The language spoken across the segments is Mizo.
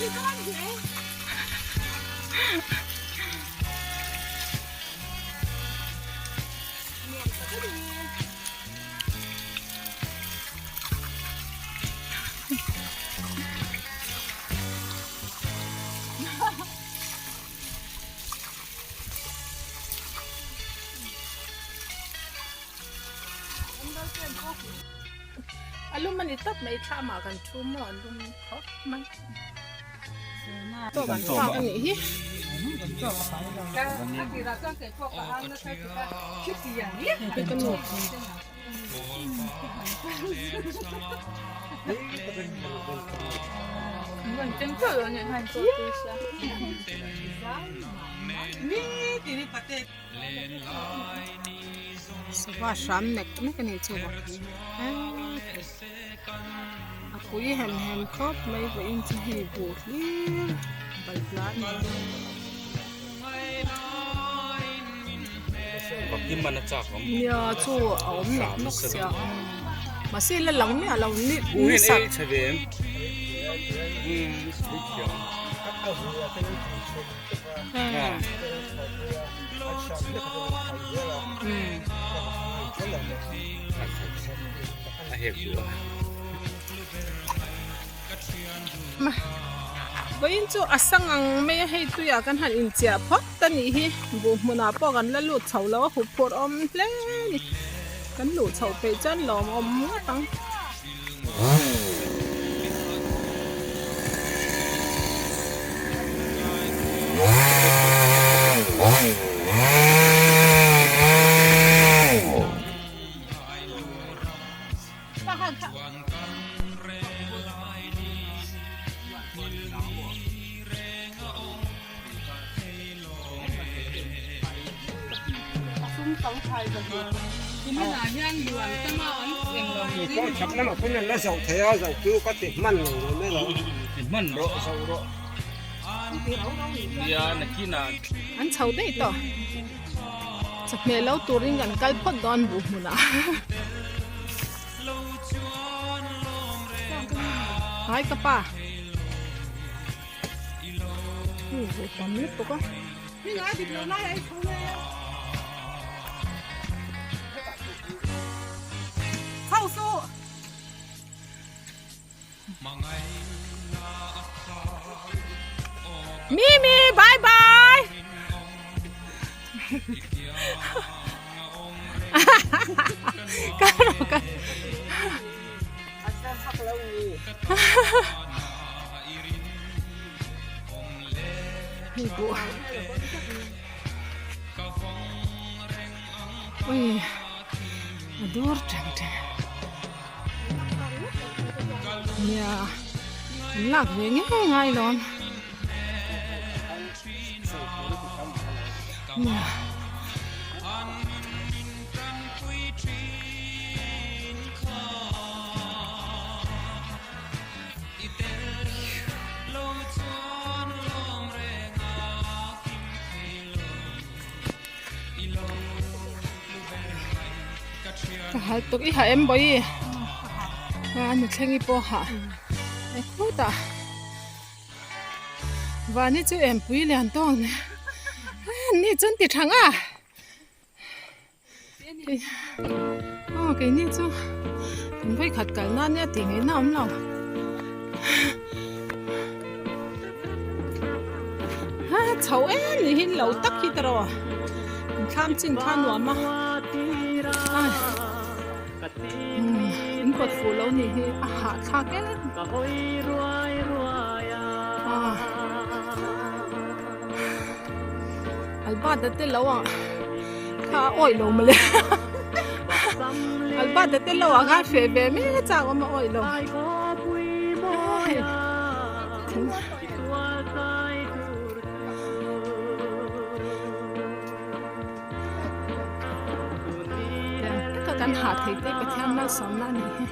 A lum a ni tawp mai thlamah kan thu maw a lum khawp mai chaw kan thlak a nih hi. Sava hram nek nek a nih chu va a pui hem hem khawp mai vawiin chu hei buh hlir balhla a ni nia chu a awm nawk nawk sia mahse la lang miah lo ni ni sak Vawiin chu a sang ang mai a hei tuiah kan han inchiah phawt a nih hi buh hmunah pawh kan la lut chho lo a hup phurh awm hle a ni kan luh chhoh peih chuan lawm awm ngawt ang. An chho daih tawh. Chawhmeh lo turin kan kal phawt dawn buh hmunah. Hai ka pa. Hei buh tam lutuk a. Mimi bye bye. Kal rawh kal. Hei buh. Ui a dur teng teng. Nia an lak ve ngei ngai lawm. Nia. Ka hal tuk i ha em bawi a nu thleng i pawh ha e khutah van hi chu em pui lian tawk nia ni chuan ti tha nga aw keini chu kan vawikhat kal nan nia tih ngaihna awm lo ha chho em ni hi lo tak hi tawh an thlam chin kha nuam a in kawt fuh lo nih hi a hahthlak em a Albert-a te lo ah kha a awih lo mawle Albert-a te lo ah khan feh ve mek a chak awm a awih lo Tiang taka kan hah thei te Pathian malsawmna a nih hi.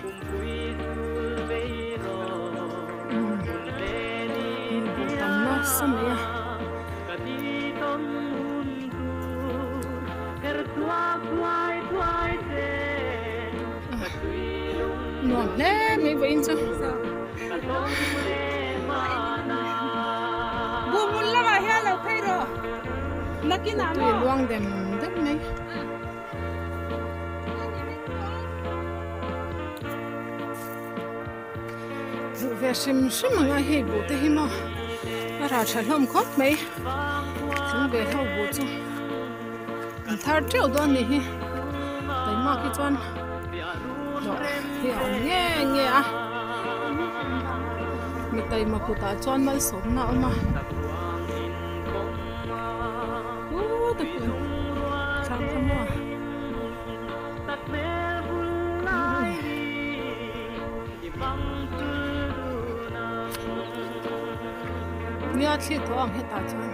Hei buh tam nasa mai a. Nuam hle mai vawiin chu. Tui luang dem dem mai. Duh ve hrim hrim ang a hei buh te hi maw a rah tha hlawm khawp mai chung ve ho buh chu an thar teuh dawn a nih hi taima khi chuan hlawh hi a awm nge nge a mi taima kutah chuan malsawmna a awm a thlang kha maw. Nia thli tawh ang hetah chuan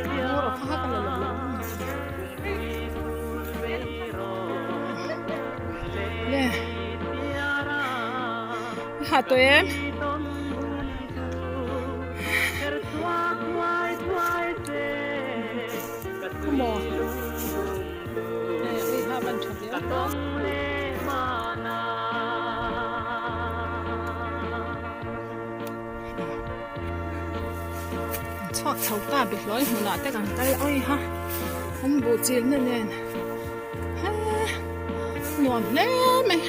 bur a kha ka la lo lo le ha tawh em. Chhuak chho ta behlawi hmunah te kan kal awi ha an buh chilna nen he nuam hle mai.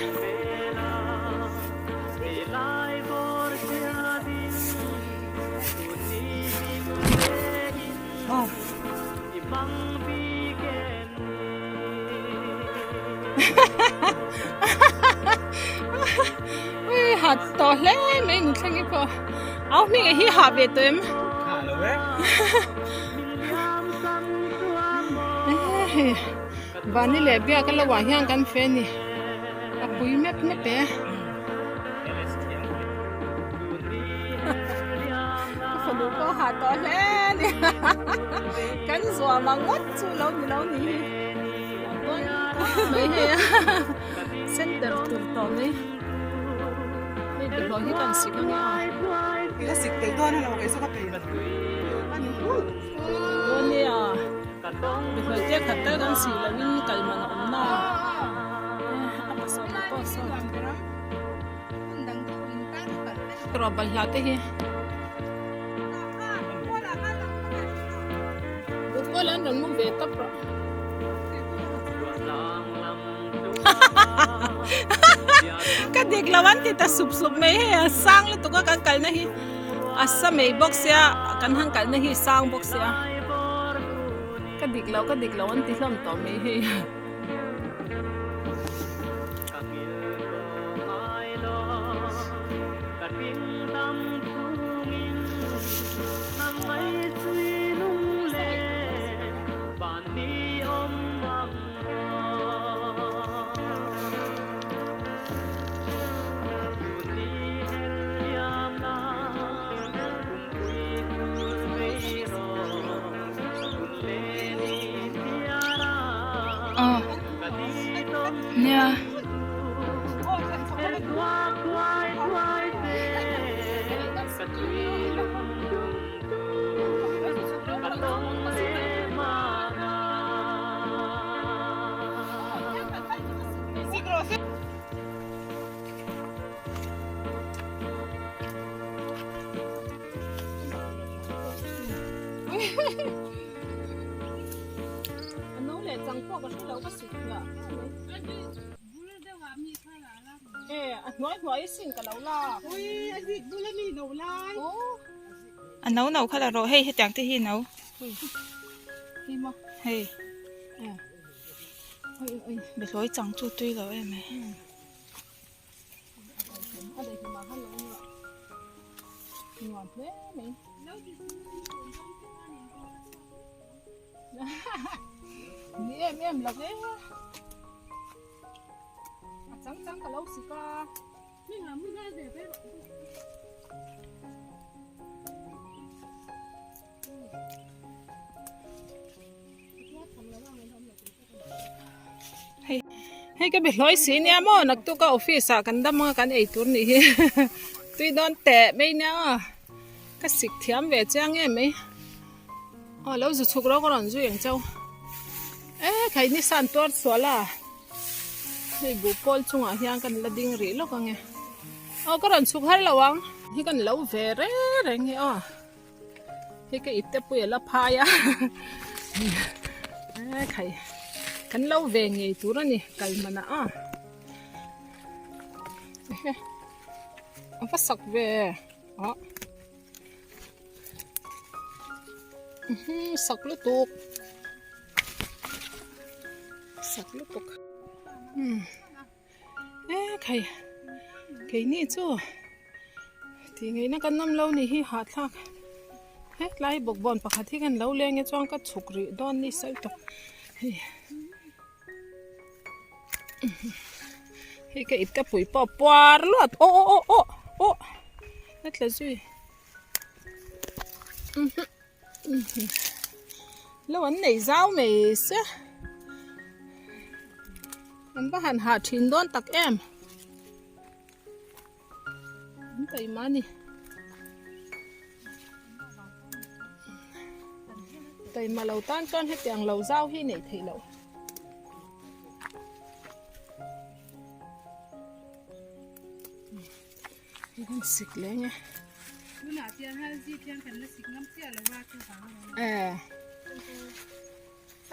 Ui ha tawh hle mai nu thleng hi pawh au hming hi ha ve tawh em ha lo e hei vani leh biak a lo ah hian kan fe ni a pui mep mep e. Ka fanu pawh ha tawh hle a ni kan zuam ang ngawt chu lo ni lo ni hi mai hei a center tur tawh mai hei bawlhhlawh hi kan sik ange a ila sik tel dawn a lo kei chu ka peih a ni hul dawn nia bawlhhlawh te khat tal kan sih loh in kal man a awm na a pasal pawh sawn. Rawh balhla te hi Buhpawl an rawn mu ve tawp rawh. Ka dik lo an ti ta sup sup mai hei a sang lutuk a kan kalna hi a sa mai bawk sia kan han kalna hi sang bawk sia ka dik lo ka dik lo an ti hlawm tawh mai hei. Nia. No leh chang pawh ka hre lo ka sik hmiah e a hnuai hnuai sin ka lo la ui a zik bul a mi no lai a no no kha la rawh hei hetiang te hi no hei maw hei e oi oi behlawi chang chu tui lo em e. Ni em em lo e a chang chang ka lo sik a Hei ka be hlawi si nia maw naktuk a office ah kan dam anga kan ei tur nih hi tui dawn teh mai nia aw ka sik thiam ve chiang em mai aw lo zu chhuk rawk a rawn zui ang chau e khai ni san tuar sual a hei buh pawl chungah hian kan la ding rih lawk ang e aw ka rawn chhuk har lo ang hi kan lo ve reng reng hi aw. Hei ka ipte pui a la phai a e khai kan lo ve ngei tur a ni kal man ah a ehe a va sak ve ah sak lutuk sak lutuk umm. E khai keini chu tih ngaihna kan awm lo ni hi hahthlak hetlai bawkbawn pakhat hi kan lo leng e chuan ka chhuk rih dawn ni sawi tawp hei hei ka ip te pui pawh puar luat aw aw aw aw aw a tla zui Lo an nei zau mai se an va han hah thin dawn tak em an taima a ni taima lo tan chuan hetiang lo zau hi neih theih loh. Hei kan sik leh nge. Tunah tiang hian zip hian kan la sik ngam chiah lo a chuvang a. Eh.